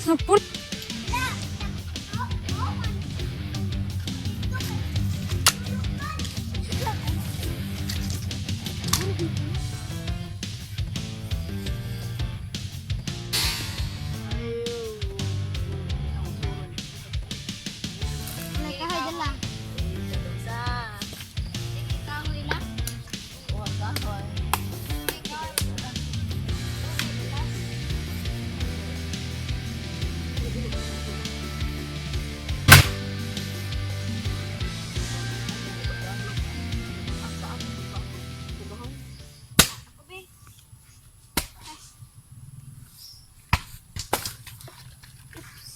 Sapul. May kahoy dala. Kahoy lang.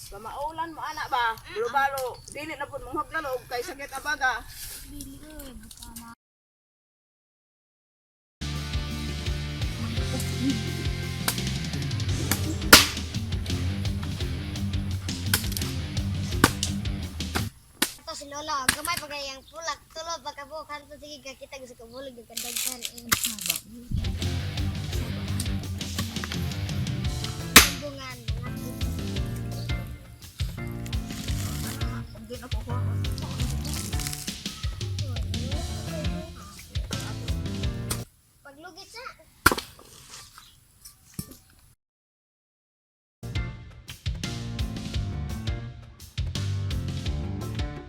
Pamaulan mo anak ba? Balo-balo. Dili na pud mong haglalog kay sakit abaga. Ito si Lola, gamay pa kayang pulak, tulo pagkabuok hanto sige kakita sa kabulog ng kadaghan. Bungan mga Hindi na ko kuha. Paglugit sa.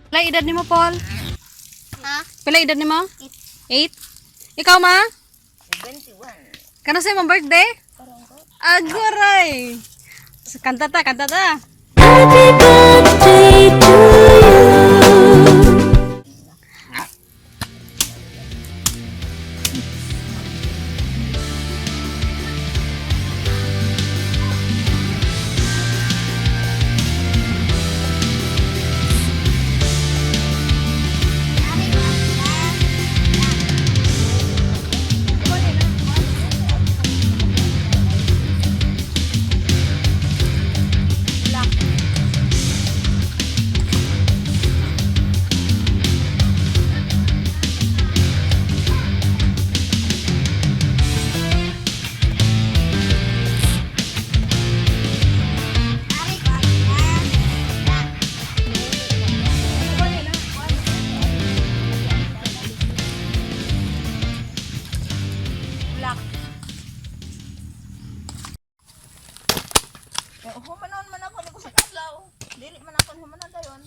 Pila edad nimo, Paul? Ha? Pila edad nimo? 8. 8. Ikaw, ma? 21. Kano sa imong birthday? Aguray. Kanta ta, kanta ta. Happy birthday to you. Eh, humanon man ako ni ko sa kadlaw. Dili man ako humanon dayon.